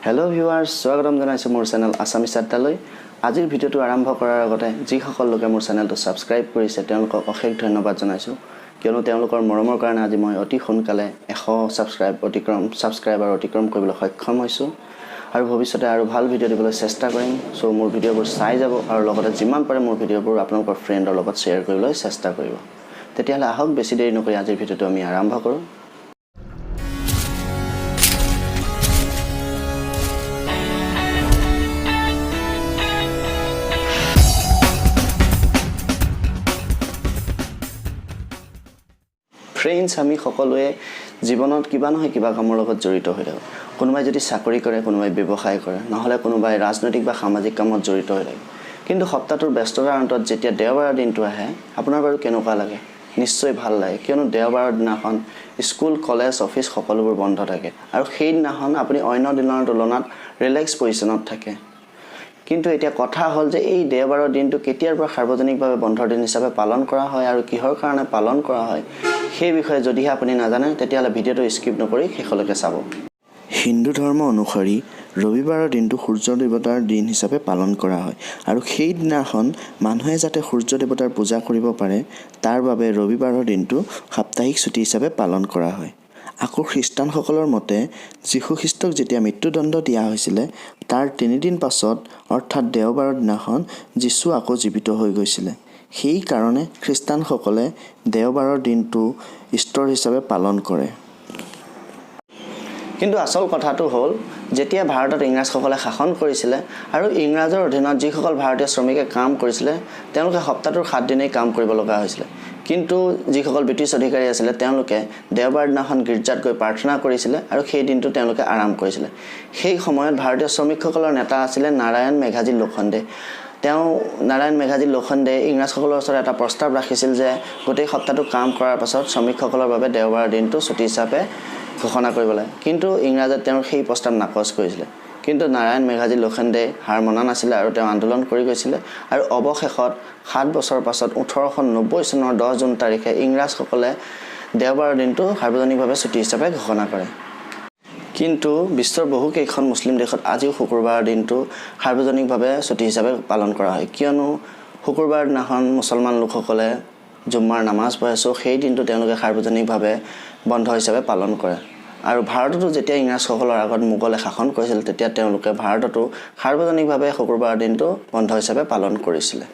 Hello' viewers, স্বাগতম জনাইছোঁ মোৰ চেনেল আছামিছ আড্ডালৈ। আজিৰ ভিডিঅ'টো আৰম্ভ কৰাৰ আগতে যিসকল লোকে মোৰ চেনেলটো ছাবস্ক্ৰাইব কৰিছে, তেওঁলোকক অশেষ ধন্যবাদ জনাইছোঁ, কিয়নো তেওঁলোকৰ মৰমৰ কাৰণে আজি মই অতি সোনকালে 100 ছাবস্ক্ৰাইবাৰ অতিক্ৰম কৰিবলৈ সক্ষম হৈছোঁ আৰু ভৱিষ্যতে আৰু ভাল ভিডিঅ' দিবলৈ চেষ্টা কৰিম। চ' মোৰ ভিডিঅ'বোৰ চাই যাব আৰু লগতে যিমান পাৰে মোৰ ভিডিঅ'বোৰ আপোনালোকৰ ফ্ৰেণ্ডৰ লগত শ্বেয়াৰ কৰিবলৈ চেষ্টা কৰিব। তেতিয়াহ'লে আহক, বেছি দেৰি নকৰি আজিৰ ভিডিঅ'টো আমি আৰম্ভ কৰোঁ। ফ্ৰেণ্ডছ, আমি সকলোৱে জীৱনত কিবা নহয় কিবা কামৰ লগত জড়িত হৈ থাকোঁ। কোনোবাই যদি চাকৰি কৰে, কোনোবাই ব্যৱসায় কৰে, নহ'লে কোনোবাই ৰাজনৈতিক বা সামাজিক কামত জড়িত হৈ থাকে। কিন্তু সপ্তাহটোৰ ব্যস্ততাৰ অন্তত যেতিয়া দেওবাৰৰ দিনটো আহে, আপোনাৰ বাৰু কেনেকুৱা লাগে? নিশ্চয় ভাল লাগে, কিয়নো দেওবাৰৰ দিনাখন স্কুল, কলেজ, অফিচ সকলোবোৰ বন্ধ থাকে আৰু সেইদিনাখন আপুনি অন্য দিনৰ তুলনাত ৰিলেক্স পজিশ্যনত থাকে। কিন্তু এতিয়া কথা হ'ল যে এই দেওবাৰৰ দিনটো কেতিয়াৰ পৰা সাৰ্বজনিকভাৱে বন্ধৰ দিন হিচাপে পালন কৰা হয় আৰু কিহৰ কাৰণে পালন কৰা হয়, সেই বিষয়ে যদিহে আপুনি নাজানে, তেতিয়াহ'লে ভিডিঅ'টো স্কিপ নকৰি শেষলৈকে চাব। হিন্দু ধৰ্ম অনুসৰি ৰবিবাৰৰ দিনটো সূৰ্য দেৱতাৰ দিন হিচাপে পালন কৰা হয় আৰু সেইদিনাখন মানুহে যাতে সূৰ্য দেৱতাৰ পূজা কৰিব পাৰে, তাৰ বাবে ৰবিবাৰৰ দিনটো সাপ্তাহিক ছুটী হিচাপে পালন কৰা হয়। আকৌ খ্ৰীষ্টানসকলৰ মতে যীশুখ্ৰীষ্টক যেতিয়া মৃত্যুদণ্ড দিয়া হৈছিলে, তাৰ তিনিদিন পাছত অৰ্থাৎ দেওবাৰৰ দিনাখন যীশু আকৌ জীৱিত হৈ গৈছিলে। সেইকাৰণে খ্ৰীষ্টানসকলে দেওবাৰৰ দিনটো ঈশ্বৰ হিচাপে পালন কৰে। কিন্তু আচল কথাটো হ'ল, যেতিয়া ভাৰতত ইংৰাজসকলে শাসন কৰিছিলে আৰু ইংৰাজৰ অধীনত যিসকল ভাৰতীয় শ্ৰমিকে কাম কৰিছিলে, তেওঁলোকে সপ্তাহটোৰ 7 দিনেই কাম কৰিব লগা হৈছিলে। কিন্তু যিসকল ব্ৰিটিছ অধিকাৰী আছিলে, তেওঁলোকে দেওবাৰ দিনাখন গীৰ্জাত গৈ প্ৰাৰ্থনা কৰিছিলে আৰু সেই দিনটো তেওঁলোকে আৰাম কৰিছিলে। সেই সময়ত ভাৰতীয় শ্ৰমিকসকলৰ নেতা আছিলে নাৰায়ণ মেঘাজী লোখণ্ডে। তেওঁ নাৰায়ণ মেঘাজী লোখণ্ডে ইংৰাজসকলৰ ওচৰত এটা প্ৰস্তাৱ ৰাখিছিল যে গোটেই সপ্তাহটো কাম কৰাৰ পাছত শ্ৰমিকসকলৰ বাবে দেওবাৰৰ দিনটো ছুটী হিচাপে ঘোষণা কৰিব লাগে। কিন্তু ইংৰাজে তেওঁৰ সেই প্ৰস্তাৱ নাকচ কৰিছিলে। কিন্তু নাৰায়ণ মেঘাজী লোখণ্ডে হাৰ মনা নাছিলে আৰু তেওঁ আন্দোলন কৰি গৈছিলে আৰু অৱশেষত 7 বছৰৰ পাছত 1890 চনৰ 10 জুন তাৰিখে ইংৰাজসকলে দেওবাৰৰ দিনটো সাৰ্বজনিকভাৱে ছুটী হিচাপে ঘোষণা কৰে। কিন্তু বিশ্বৰ বহুকেইখন মুছলিম দেশত আজিও শুকুৰবাৰৰ দিনটো সাৰ্বজনিকভাৱে ছুটী হিচাপে পালন কৰা হয়, কিয়নো শুকুৰবাৰৰ দিনাখন মুছলমান লোকসকলে জুম্মাৰ নামাজ পঢ়ে। চ' সেই দিনটো তেওঁলোকে সাৰ্বজনিকভাৱে বন্ধ হিচাপে পালন কৰে। আৰু ভাৰততো যেতিয়া ইংৰাজসকলৰ আগত মোগলে শাসন কৰিছিল, তেতিয়া তেওঁলোকে ভাৰততো সাৰ্বজনিকভাৱে শুকুৰবাৰৰ দিনটো বন্ধ হিচাপে পালন কৰিছিলে।